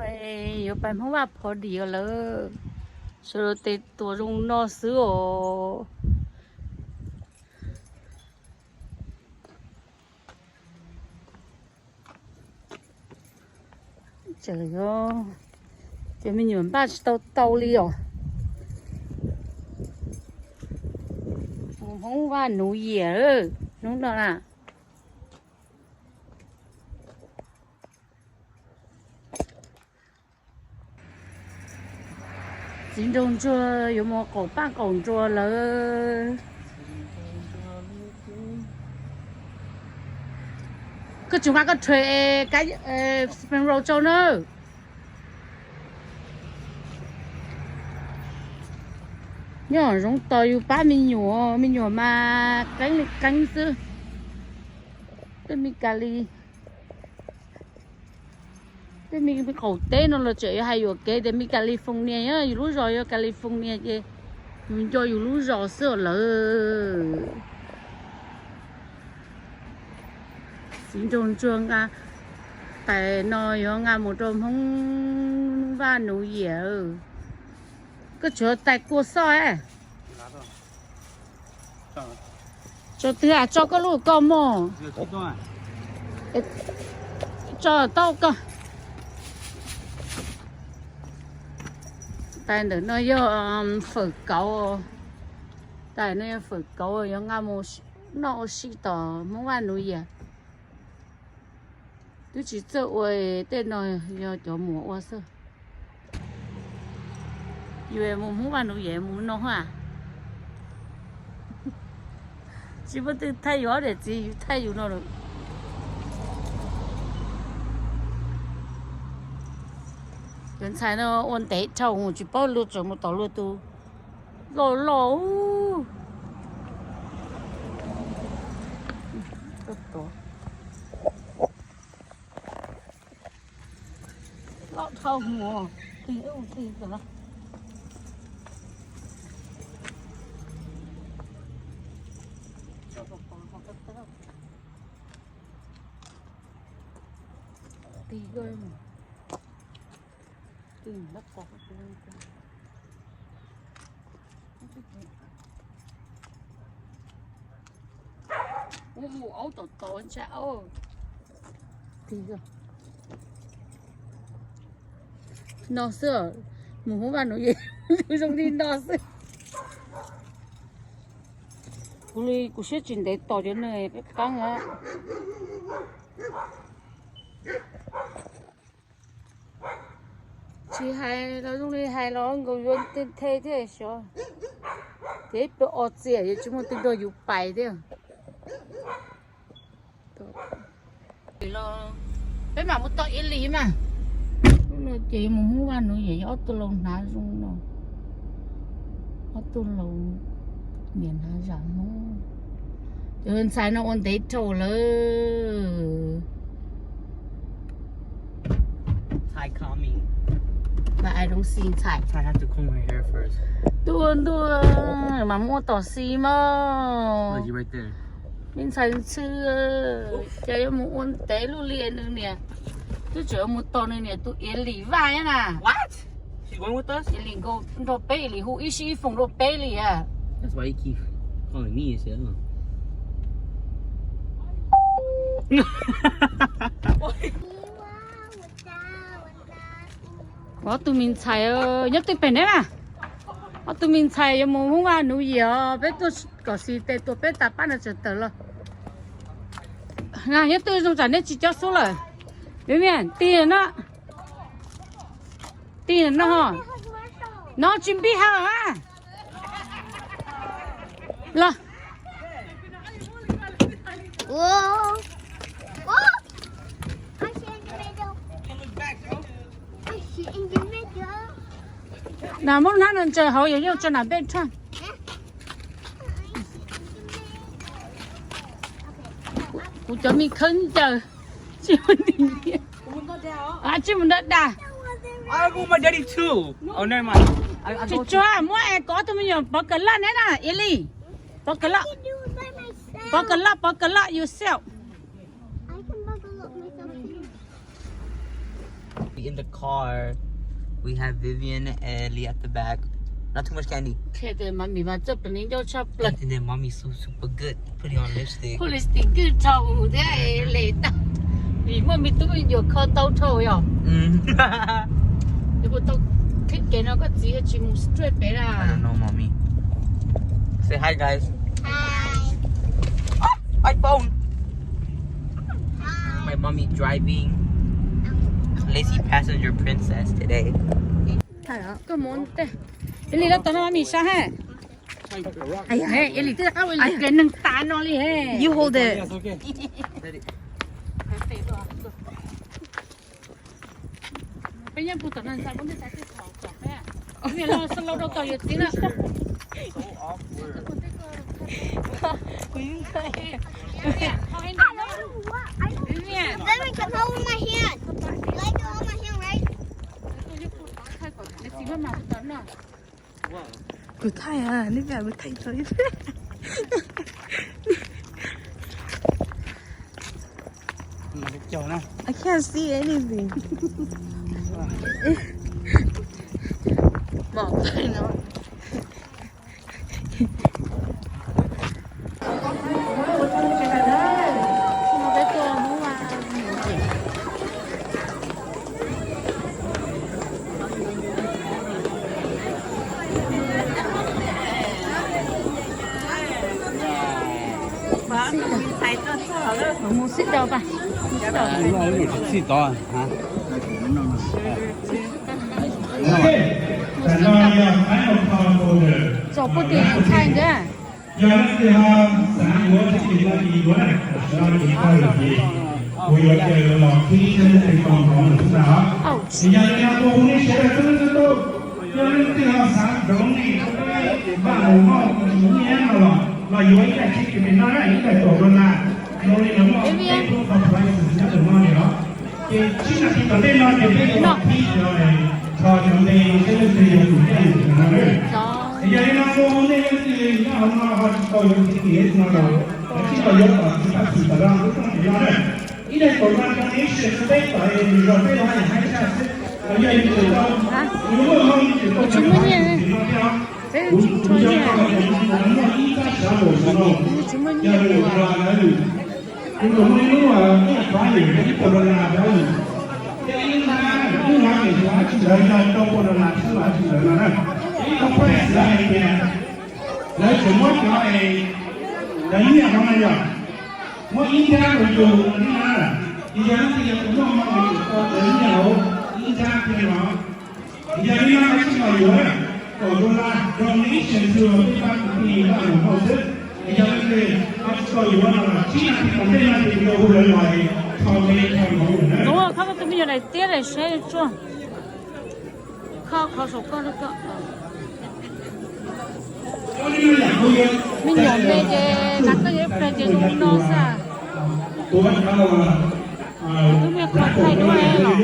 Yuav pais Hmoob Vaj Pho Dias lawm, sawv daws tes tuam zoo no xwb os. Ces me nyuam npaj tsis tau tau li os. Hmoob Vaj Nuv Yias hnub no na. Txiv nraug ntsuag yuav mus qaum paj qaum nruas lawm. Koj tsis nqa koj trays spring roll rau na. Nyob zoov tos yus pab me nyuam, me nyuam mas qeeb li qeeb xwb. Tej me kas li, tej me qaum teb no los tseem yuav hais yuam kev tias me California, yus lub zos yog California ces yus nco yus lub zos xwb lawm. Txiv nraug ntsuag nqa, tais no yuav nqa mus rau Hmoob Vaj Nuv Yias. Koj tsuav tais kua xoj. Tso twg, tso koj lub koj mog. Tso tau koj. Tais ntawm no yog fawm kauv. Tais no yog fawm kauv, yuav nqa mus noj ua si tom Hmoob Vaj Nuv Yias. Twb tsis txawj ua, tej no yog cov muam ua xwb. Yus mus Hmoob Vaj Nuv Yias mus no a. Tsis muaj twg thaij yus ob niam txiv, yus thaij yus no lawm. Cov ntxhais no ua ntev dhau, tsis paub luag tseem mus tom luag tus loj loj. Loj dhau mus, tig ub tig no. Tig, tig lab pov. Mus aub tom tod ntsa. Tig no xwb, mus Hmoob Vaj Nuv Yias zoo li no xwb. Kuv li kuv siab tsis ntev tos cov neeg qab qab os. Tsis hais los zoo li hais los nkaus yuav nthe thiab xyov. Ces ib pliag o txias yuav tsis muaj twg nrog yus pais thiab. Peb mam mus tom Iab Lis mas. Lub no ces mus Hmoob Vaj Nuv Yias yog ob tug laus hnav zoo no. Ob tug laus niam hnav zam Hmoob. Cov ntxhais no ua ntev dhau lawm. But I don't see ntxhais. Tuaj ntuj, mas muaj tom xi mog. Me ntxhais ntxhw, cas yuav mus ua ntev luaj li nws niam. Twb tseem yuav mus tos nws niam tus Iab Lis Vaj na. Iab Lis nkaus nrog peb, Iab Lis hu ib sij ib foom rau peb li a. Ob tug me ntxhais nyob twg pem neb na? Ob tug me ntxhais yuav mus Hmoob Vaj Nuv Yias, peb tuaj kom xis tes tua peb tas pab no tseem tawm los. Nyob twg zoo tsam nej tsis cob xub lawm. Tig no, tig no, no tsis npij hawm a. Los. Na muab hnab no ntsaws hauv, yog yeej tso nam bej tshaj. Kuv cov me khawb ncaws. Tsis mus nrog dag. Tsis tsuag, muab es kom ob tug me nyuam pov kawm laj neb na, Iab Lis. Pov kawm laj. Pov kawm laj, pov kawm laj yourself. In the car, we have Vivian and Ellie at the back. Not too much candy. Mami mas txawj plis ncauj tshaj plaws. Mommy's so super good. Putting on lipstick. Put lipstick kawg dhau thiab li tau. Vim muaj me tub yuav kho tau dhau yom. Kuv tau qhib kev no koj txiv tsis mus straight pem na. I don't know, mommy. Say hi, guys. Hi. Oh, my phone. My mommy driving. Lazy passenger princess today. Koj mus, Eli, lawv tom no mami saib ha. Eli, twb qab ua li kev neeg tas no li he. You hold it. Peb yeej pus tom no ntxhais muab ntej ntxhais tej thom tom peb. Niam los slow rau tom yus txiv na. Kuv yeej kawg. Let me come hold my hand. Let go of my hand, right? Kuv thaij, nej pom kuv thaij tau ib pliag. I can't see anything. Mom, no. Mus sib tau pas, mus sib tau. Sib tau. Txog puag tim ntxhais ntawd. Yog leej twg ho xav yuav txij li no ces yuav na, tam sim no ces tag lawm ces kuv yuav caw los qhib seb leej twg tau nrov lawm xwb na. Ces yog li no kuv hu nej sawv daws txhua leej txhua tus, yog leej twg ho xav nrog nej pab mus noj nyiaj no los, los yuav ib daim tsib kis mis no na, ib daim kaum dollar, zoo li lawv muaj peb lub qhov price nyob ntawm no li os. Ces tsib nas this tom ntej no ces peb yuav los qhib cov, tso cov npe seb leej twg yog tus caij no na. Yog li no kuv hu nej leej twg nyob hauv no ho tsis tau yuav tsib kis no los, lawv tsis tau yuav kom tsis tau xim tom no lub rooj no na. Ib daim kaum no rau nej sawv daws peb tom zos peb los haj yam haib tshaj xwb. Yog li ntawd, yus muaj hmoo yus tau tsis muaj nyiaj, kuv yog koj muaj ib tsab xav laus xav laus, yog lawm los lawm. Kuv tus muaj ib lub ib qhov yim ib puas dollar ntawd, ces ib hnab ib hnab ces yus haj tsis ntawd, yog rau puas dollar xwb los haj tsis ntawd no na. Ib qhov price lawv hais tias lawv tseem muab cov es lawv nyiaj hauv no yog muab ib nrab rau yus no na. Ces yog leej twg yog tus muaj hmoo yus tau lawv nyiaj hauv ib nrab kiag no. Yog li no tsis tau yuav, kaum dollar donation to peb pab kwv tij Vaj Mum Home xwb. Yog leej twg ho tsis tau yuav no los tsib nas this tom ntej no ces kuv yuav hu lawv los tho me tho hauv lawm na. Koj tus me nyuam daim tiab daim seb tsuag. Kho qhov saum koj. Me nyuam me ces nas koj yuav ib pliag ces zoo li no xwb. Tus me qhov thaij duab los.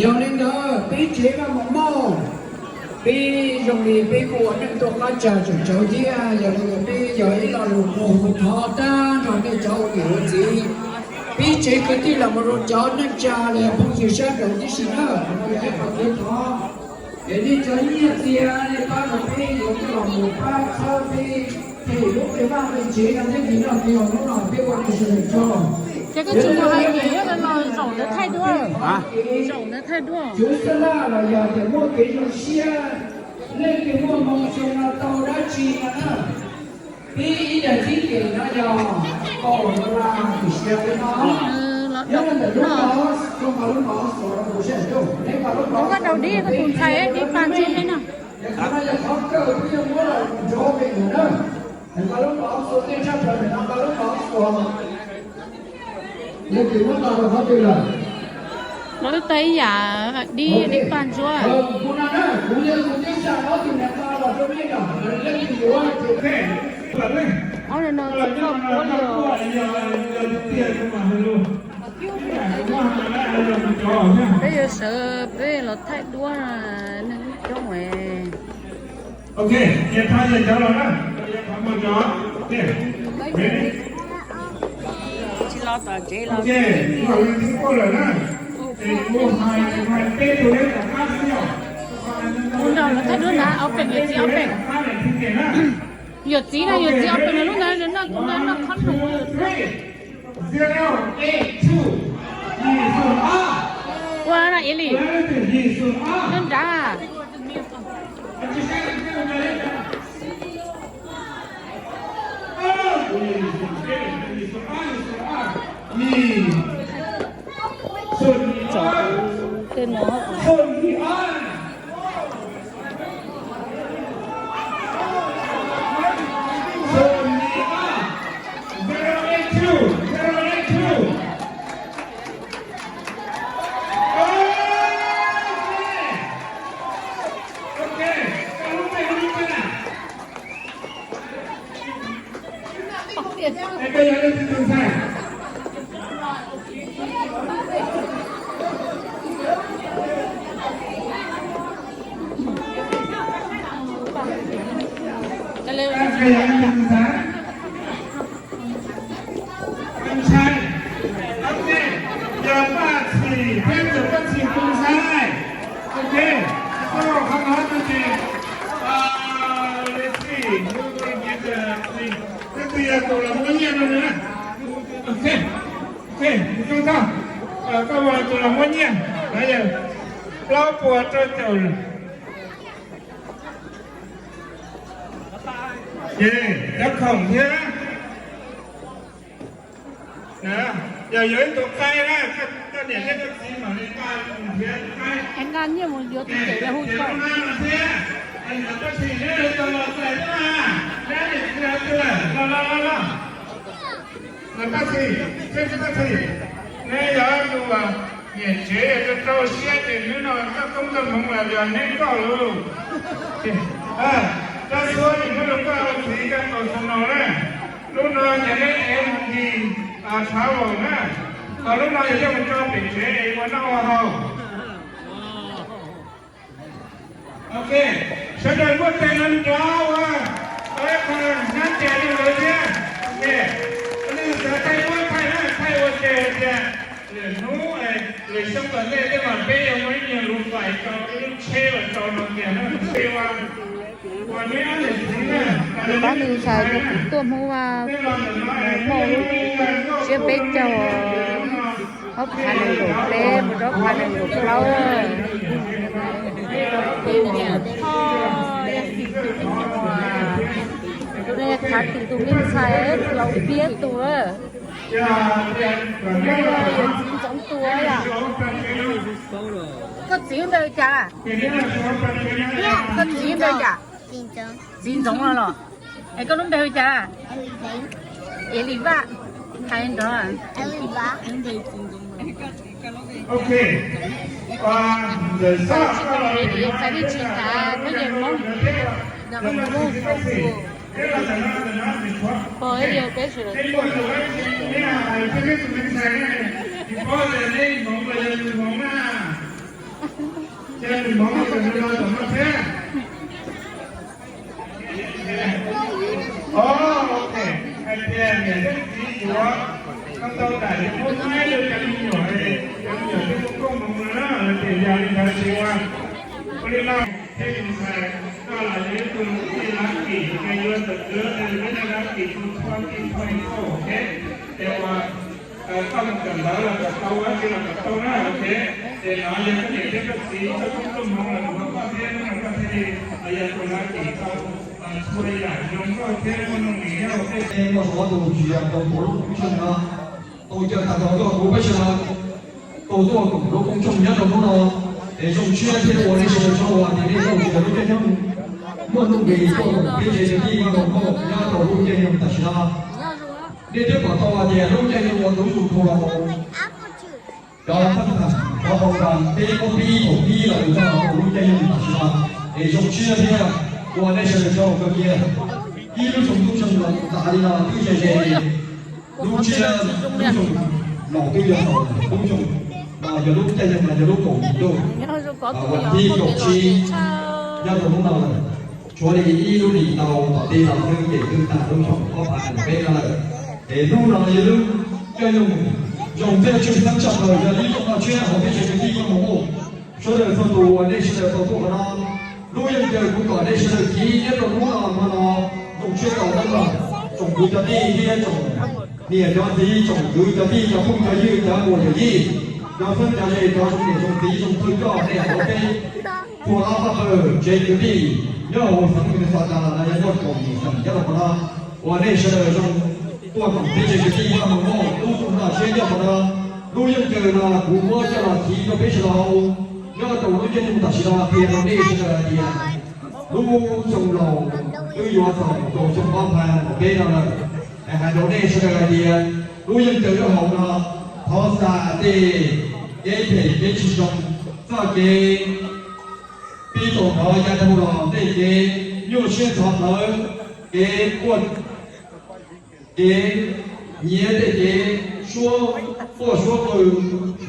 Yog li ntawd peb tsev Vaj Mum Home, peb zoo li peb kuj ua neej tuaj qab tsag tseem tsawv thiab, yog li ntawd peb yog ib lo lus qhuas thov tag nrho nej cov ua niam ua txiv, peb tsev kwv tij los mus rau cov neej tsa los yog phooj ywg sab nraud tib si na, yog ib qho kev thov. Es nej cov nyiaj txiag nej pab rau peb yuav coj los mus pab txhawb peb, them lub npe vaj npe tsev no thiab, vim noj vim haus hnub no peb ua rau sawv daws tsaug. Ces koj tsis mus hais vim yog no zaum ntawd thaij duab, zaum ntawd thaij duab. Tsuv xab laj los yog tias muaj kev zoo siab, leej twg muaj hmoo xyoo no tau dab tsi no na. Peb ib daim txib kem no yog kaum dollar, tiam sis yog li no, nyob ntawm lub no, koj nqa lub no xuas rau kuv seb, nqa lub no xuas rau peb, yog qhov no yog qhov kawg peb yuav muab los nrov me ntawm na. Nqa lub no xuas, nej tshaj plaws ntawm no nqa lub no xuas. Leej twg muab nqa rau qhov twg lawm? Lawv tau ib yam dib, dib paj ntsuab. Ob no no tsis txhob puab li os. Peb yuav sawv peb los thaij duab neeg ib coob es. Ok, ces thov yog cov los na, qhov muag cov. Tsis los tom tsev los. Kuv nrog lawv thaij duab ntag, ob pem yuav txiv ob pem. Yuav txiv na, yuav txiv ob pem na, lub ntawd noj, kuv nrog noj khob nroo. Ua na Ib Lis, nyob nrad. Tsom tej no. Ntshai, ok, yog Paj Txhim, peb tus Paj Txhim tus ntshai. Ok, koj qhov no no ces, let's see, who will give the thing? Leej twg yog tus los muab nyiaj no na? Ok, ok, koj, koj ua tus los muab nyiaj. Plaub puas rau caum. Ces cov khoom thiab. Yog yuav ib tug qaib na, koj niam thiab koj txiv mam li nqa nrhiav qaib. Nqa nyiaj mus yuav tus cawm hu thiab. Tab sis neb tau los txais thiab na, neb niam txiv twg lawm? Los los los los. Los Paj Txhim, seb Paj Txhim, neb yog tus niam tsev rau rau siab ces hnub no koj koob koj hmoov los yog neb koj lauj. Rab suab ces muab rau koj ua txiv koj tau xo no na. Lub no ces neb ev mus nti tshav laus na. Ho lub no yog coj mus tso pem tsev es ua noj ua haus. Ok, sawv daws muab tes no nrov ua ib qho hnab tes rau lawv thiab. Ok, leej twg xav thaij muab thaij na, thaij ua ke tias lwm hnub lwm xyoo tom ntej tej mas peb yuav muaj ib nyuag lub fais rau ib lub tsheb los rau no tias no peb ua, ua neb ob niam txiv na. Pab ntxhais kuv tuaj Hmoob Vaj muaj lub tsiab peb caug, ob phav nees nkaum peb mus rau ob phav nees nkaum plaub. Khav tim tus me ntxhais laus piab tus. Yuav txiv ntxoov tus yom? Koj txiv npe hu cas? Koj txiv npe hu cas? Txiv ntxoov no los? Es koj lub npe hu cas? Es Lis Vaj. Hais nrov. Txais vij tsis tas peb yeej Hmoob, Hmoob Hmoob. Pog ib yog peb sawv daws. Hais tias niam thiab txiv yuav, koj tau daim muab maib rau cov me nyuam, cov me nyuam thiaj muaj koob hmoov no na, ces yog li ntawd tsis ua. Ua li no, thiab tus ntxhais koj los yog ib tug tij Lab Kim, ces yuav tawm ntawv, peb nyob Lab Kim tus thua tij thua ib tug, ok, ces ua, koj mus kawm ntawv los kawm tau, ua dab tsi los kawm tau na, ok, ces no yog koj niam thiab koj txiv koj koob koob hmoov los ua koj thiab, koj thiaj li yog tus Lab Kim tau txhua yam zoo nkauj thiab muaj nuj nqis thiab, ok. Muaj qhov tus tsis yog tau kuv lub koob tshooj no, tau caw tag nrho tuaj kuv peb sawv daws tau tuaj koom lub koob tshooj nyob rau hnub no, es zoo siab thiab ua nej sawv daws tsaug uas nej tau tsis yog lub caij nyoog muaj nuj nqis tuaj koom peb tsev kwv tij nyob rau lub caij nyoog tam sim no. Nej twb pom tau hais tias lub caij nyoog ua ntu zus dhau los cov thaj tham cov hau tas peb ob pib thaum pib los yog lub caij nyoog tam sim no, es zoo siab thiab ua nej sawv daws tsaug kawg kiag. Ib lub xyoo tub xyoo los tas li no twb ze ze li. Lub tsiab lub xyoo laus twb yuav tau lawm, lub xyoo no yog lub caij nyoog no yog lub kaum yim ntuj, uas thib kaum tsib nyob rau hnub no lawm. Tshuav li ib lub hlis tau tom tej los xwb ces twb tag lub xyoo ob phav nees nkaum peb no lawm. Es hnub no yog lub caij nyoog zoo thiab tshwj xeeb tshaj plaws yog ib lub noj tsiab hauv peb tsev kwv tij Vaj Mos Muaj sawv daws txhua tus uas nej sawv daws tau tuaj qhov no. Lub yeej caw kuv kom nej sawv daws chiv nyob rau hnub no hmo no, tsoom tshiab tsoom teb los, tsoom kwv cov tij thiab tsoom niam cov txiv, tsoom kwv cov tij, cov phooj cov ywg, cov muam cov yij, cov xeeb cov ze, cov zoo niam zoo txiv zoo thawj coj nej hauv peb txhua qab pab pawg tsev kwv tij nyob hauv xeev Minnesota los yog nyob kaum yim xeem nyob rau qhov no uas nej sawv daws zoo tuaj koom peb tsev kwv tij Vaj Mos Muaj lub noj tsiab nyob qhov no. Lub yeej caw no kuv muab coj los chiv rau peb sawv daws nyob rau lub caij nyoog tam sim no qhia rau nej sawv daws hais tias lub xyoo laus twb yuav txog rau xyoo ob phav nees nkaum peb no lawm. Es hais rau nej sawv daws hais tias lub yeej caw lub hauv no thov xa tej kev phem kev tsis zoo, txoj kev pib txog thov ya dhau los tej kev nyuaj siab ntxhov plawv, kev quaj, kev nyiav tej kev suab quaj suab qw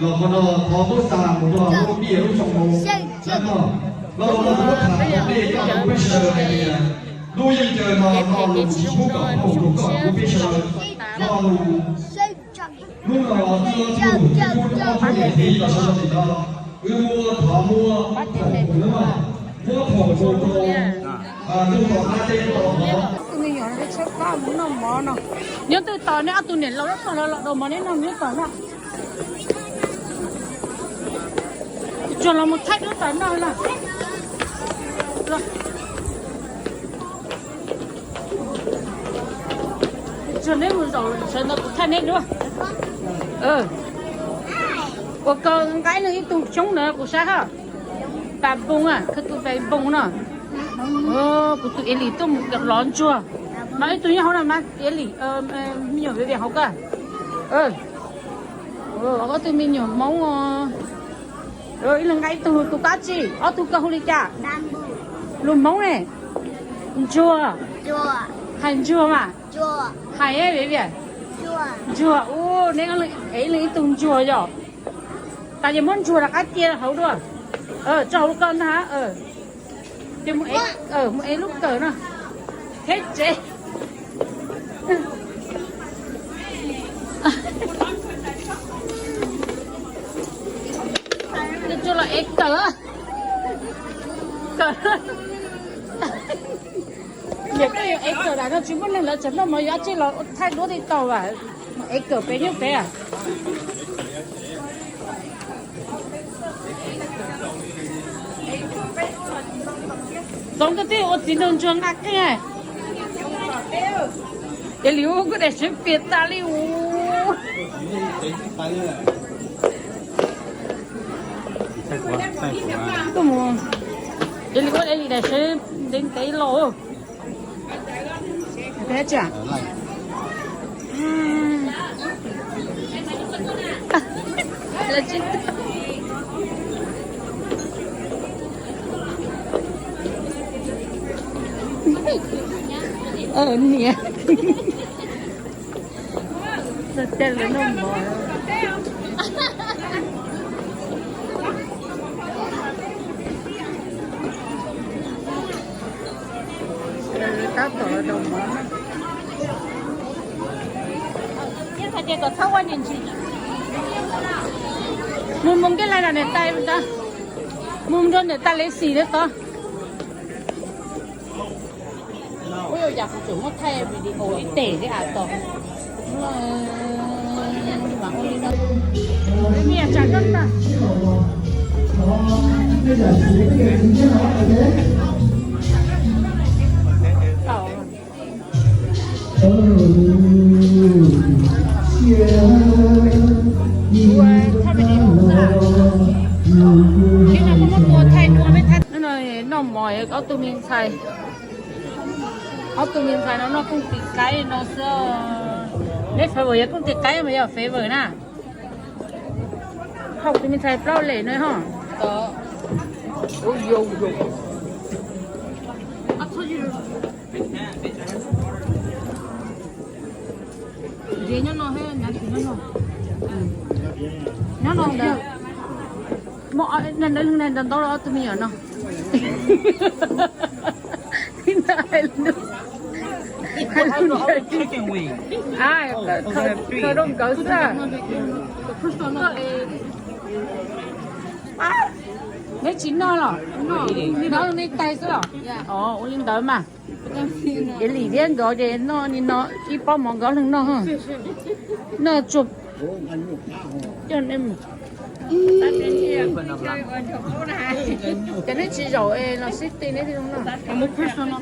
los qhov no thov muab xa mus rau lub ntiaj lub xyoo no. Los no kuv muab tham rau nej coj rau peb sawv daws hais tias lub yeej caw no lo lus tsis pub kom phoom rau koj kuv peb sawv daws lo lus. Hnub no twb ob tug, twb pub ob tug niam txiv los sawv daws tim no, wb muab thov muab phoom mus na, muab phoom mus rau tus tom qab teb no. Ob tug me nyuam no tshawb plab mus noj mov no. Nyob twg tos nej ob tug niam laus ib txog los los daus mov neb noj nyob tos na. Tsuag los mus thaij duab tos noj na. Tsuag neb mus zaum sawv ntawd kuv thaij neb duab. Ua ko nqa ib leeg ib tug xyoob ntawd kuv saib hab. Pas npoos a, khawb tus pas npoos no. Kuv tus Elis tuaj mus lov ntsuag. No ib tug nyob hauv no mas Elis, me nyuam Vivian hauv ko. Ob tug me nyuam Hmoob. Ib leeg nqa ib tug, tus kab tsi, ob tug ko hu li cas? Lus Hmoob ne? Ntsuag. Hais ntsuag mas. Hais Vivian. Ntsuag. Ua neb ib leeg ib tug ntsuag yom. Tas ces muab ntsuag rov qab cia hauv dua. Tso hauv ko ntag. Ces mus ev lub kawm no thiab tsev. Tsuag los ev kawm. Kawm. Niam koj yuav ev kawm lam no tsis muaj neeg lawv tseem noj mov yuav dab tsi los thaij duab tib tau as. Ev kawm pem nyuj pem. Txoov koj twb ua txiv nraug ntsuag nqa qeej. Ces li ua kuj daim sev piam tas li ua. Ces li ua li daim sev ntev ntev los. Niam. Tej lawv noj mov. Tab tom rau mov. Mus mus nkej lais nram niam tais, mus nrog niam tais Lexi thiab tod. Ua yam kuv tseem muab thaij video ib teg thiab as tos. Hnub no noj mov ob tug me ntxhais, ob tug me ntxhais no noj kooj tis qaib no xwb. Neb favor yog kooj tis qaib mas yog favor na. Hau tus me ntxhais plaub lem no ho. Nyob no ntawd, ntawd ntau ob tug me nyuam no. Hais lus, hais lus ntiav. Khaws rau nkawd xwb. Neb tsis noj los? Noj nej tais xwb los? Ua li ntawd mas. Ces Lim thiab nkawd ces noj li no, ib pob mov nkawd leeg noj. Noj tsuag. Cov nej tsis zaum los sib ti neb thiaj zoo noj.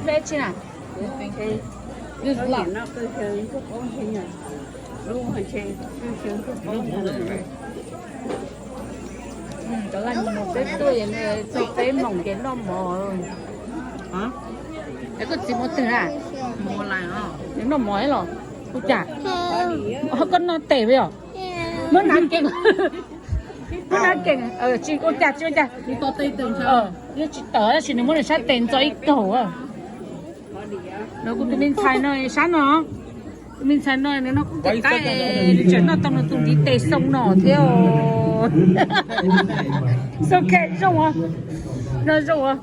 Plate tsis na? Cov laj mus peb tuaj, txog peb moos ces noj mov. Es koj txiv mus twg na? Noj mov los? Ua cas koj noj tes os? Muab hnav kees, muab hnav kees. Tsis ua cas, tsis ua cas. Nws tsis tawm tab sis nws muab nws sab tes ntxo ib kaug. No kuv tus me ntxhais no sab no, tus me ntxhais no nws noj kuj tes qaib, nws tseem noj tau nws tus ntiv tes xoo no thiab. Xoo khe zoo os, no zoo os.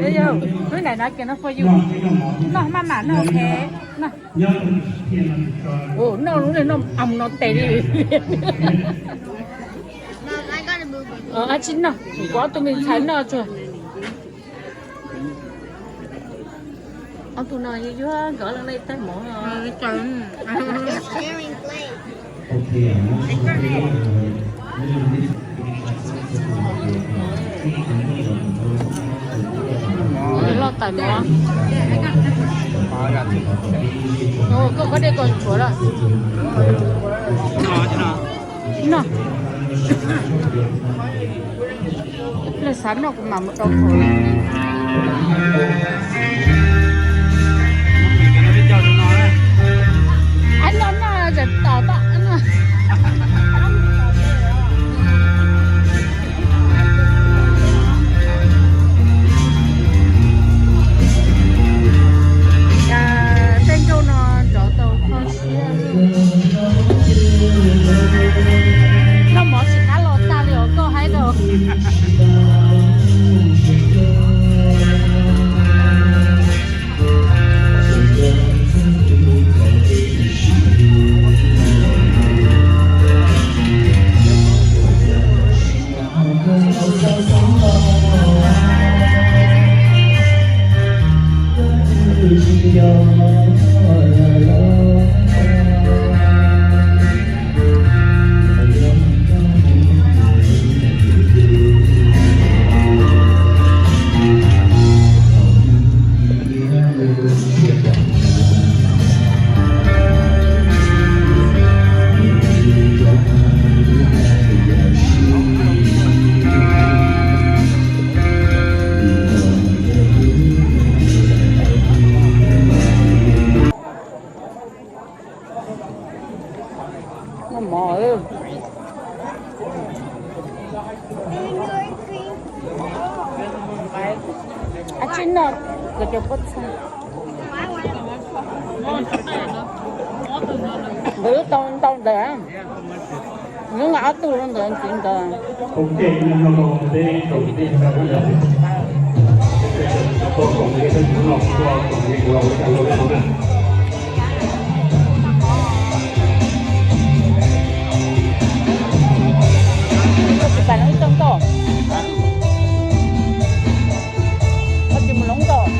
Hnub nais no kev no for you, noj maj mam noj khe. Noj lub no tes li. Tsis noj, kuv ob tug me ntxhais noj tsuag. Ob tug no yuav yuav nkawd leej nej tais mov. Loj tais mov. Koj koj dej koj tshuav lawm. No. Lawv xav noj kuv mam mus rau hauv. Ab, noj noj tseem tom tom. Tej nkauj no nrov tau kho siab. Noj mov tsis qab los tag li os koj hais rau. Noj mov. Ab tsi noj kuv cov pob txha. Nkawd tau ntau ntawd, nkawd nqa ob tug rau ntawd ntxiv ntawd. Koj tsis pais loob toj nkoj? Koj tsis mus loob nkoj?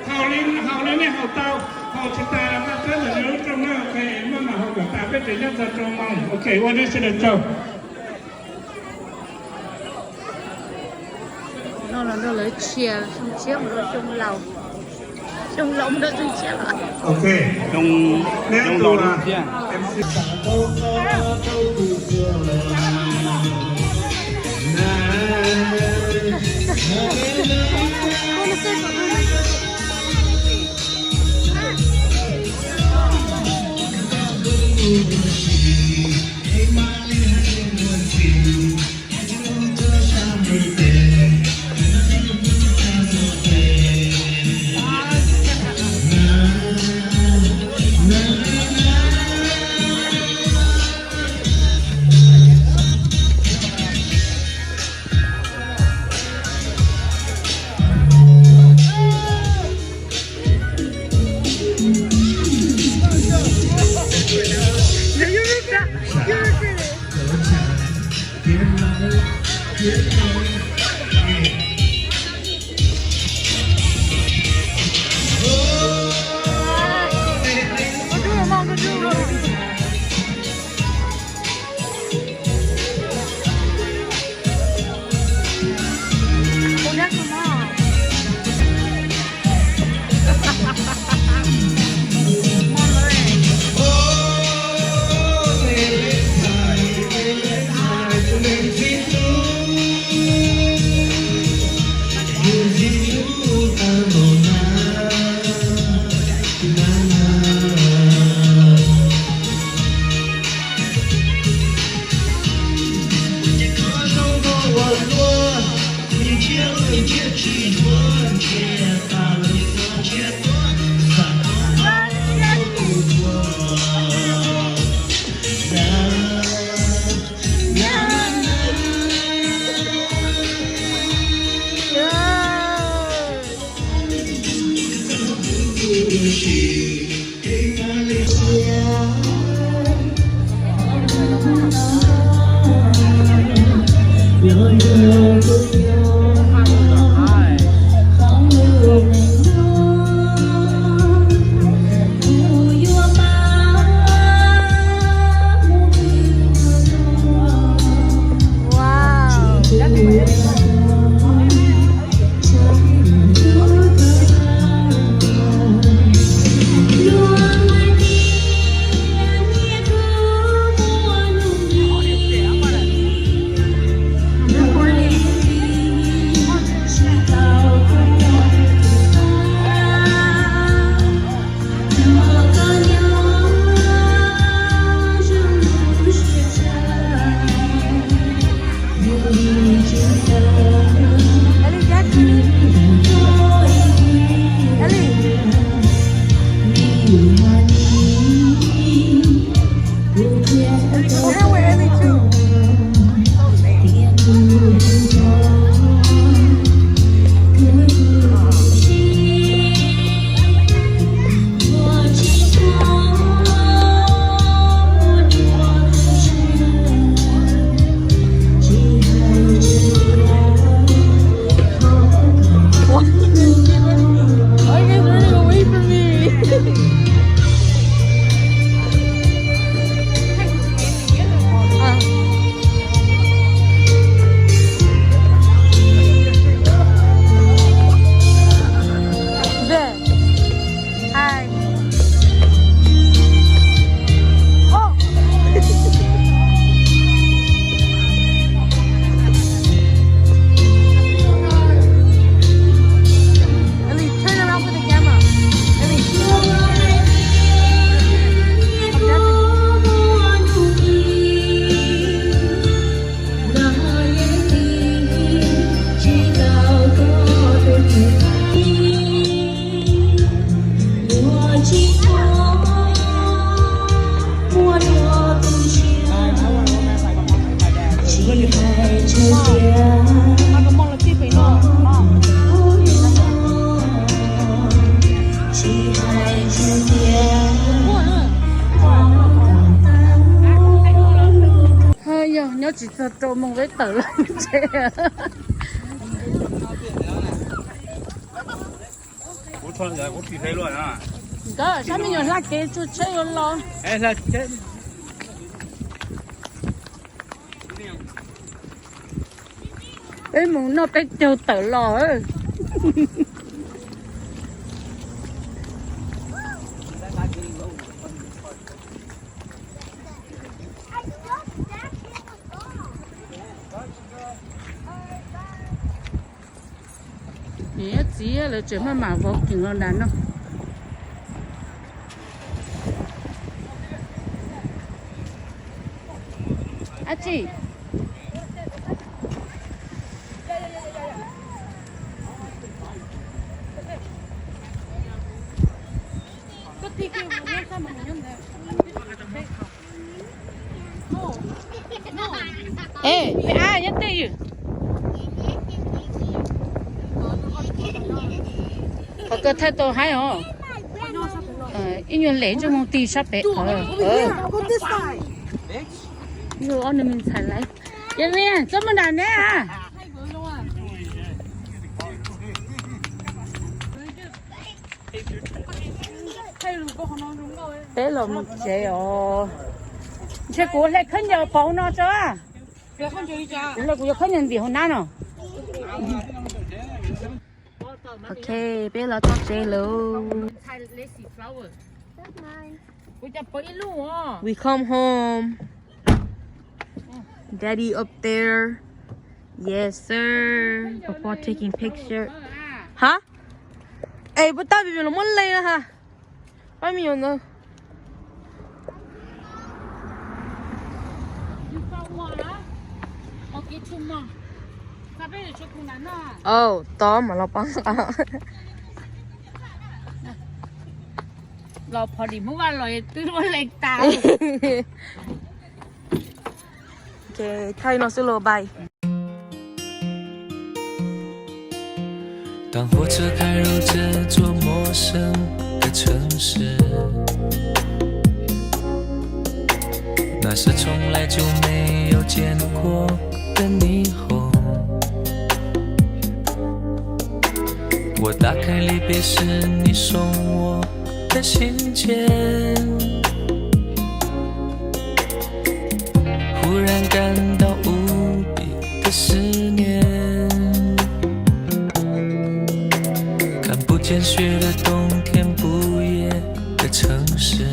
Haus li, haus li nej haus tau, haus tsis tas mas peb mam li lub rooj na, ok, maj mam haus kom tas peb tseem nyob txog rau moos, ok, ua nej sawv daws tsaug. No los nrog lawv tshiab, xyoo tshiab mus rau xyoo laus, xyoo laus mus rau xyoo tshiab los. Ok, neb tus MC. Why are you guys running away from me? Hi. Oh! Ellie, turn around for the camera. Ellie. Yog nyob tsis txog rau moos peb tawm lawm tsev. Kuv Nkawd sab me nyuam hla kev tsuag tsheb yuav los. Peb mus noj peb caug tawm los. Niam txiv lawv tseem maj mam vov kees los nram no. Ab tsi. Ej, peb ab nyob tej ywm. Qhov kawg thaij tau haib os. Ib nyuag lem ntsej muag tig sab pem. Yog ob nws me ntxhais lawv. Ces me txoj muaj nram neb a. Peb los mus tsev os. Ntshe kuv hle khaub ncaws pov hauv no tso. Kuv hle kuv yuav khaub ncaws ntim hauv nab no. Ok, peb los txog tsev lawm. We come home. Daddy up there. Yes, sir. Papa taking picture. Hah? Es puas tau vim los muab leej na ha. Pab me nyuam ntawd. Aw, tod mam los pab. Los phom dim muab vaj los twb muab leej tas. Ok, thaij no xwb los bye. 当火车开入这座陌生的城市，那是从来就没有见过的霓虹。我打开离别时你送我的信件，忽然感到无比的思念。看不见雪的冬天，不夜的城市，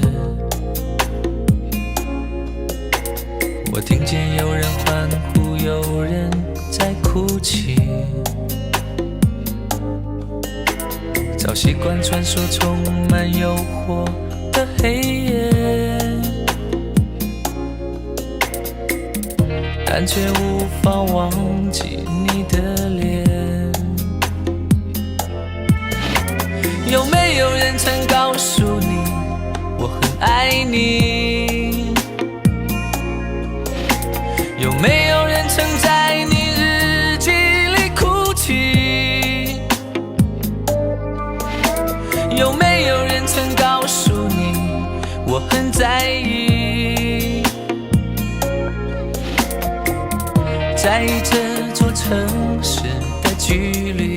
我听见有人欢呼，有人在哭泣。 早习惯穿梭充满诱惑的黑夜，但却无法忘记你的脸。有没有人曾告诉你，我很爱你？ 有没有人曾在你日记里哭泣？有没有人曾告诉你，我很在意？在意这座城市的距离。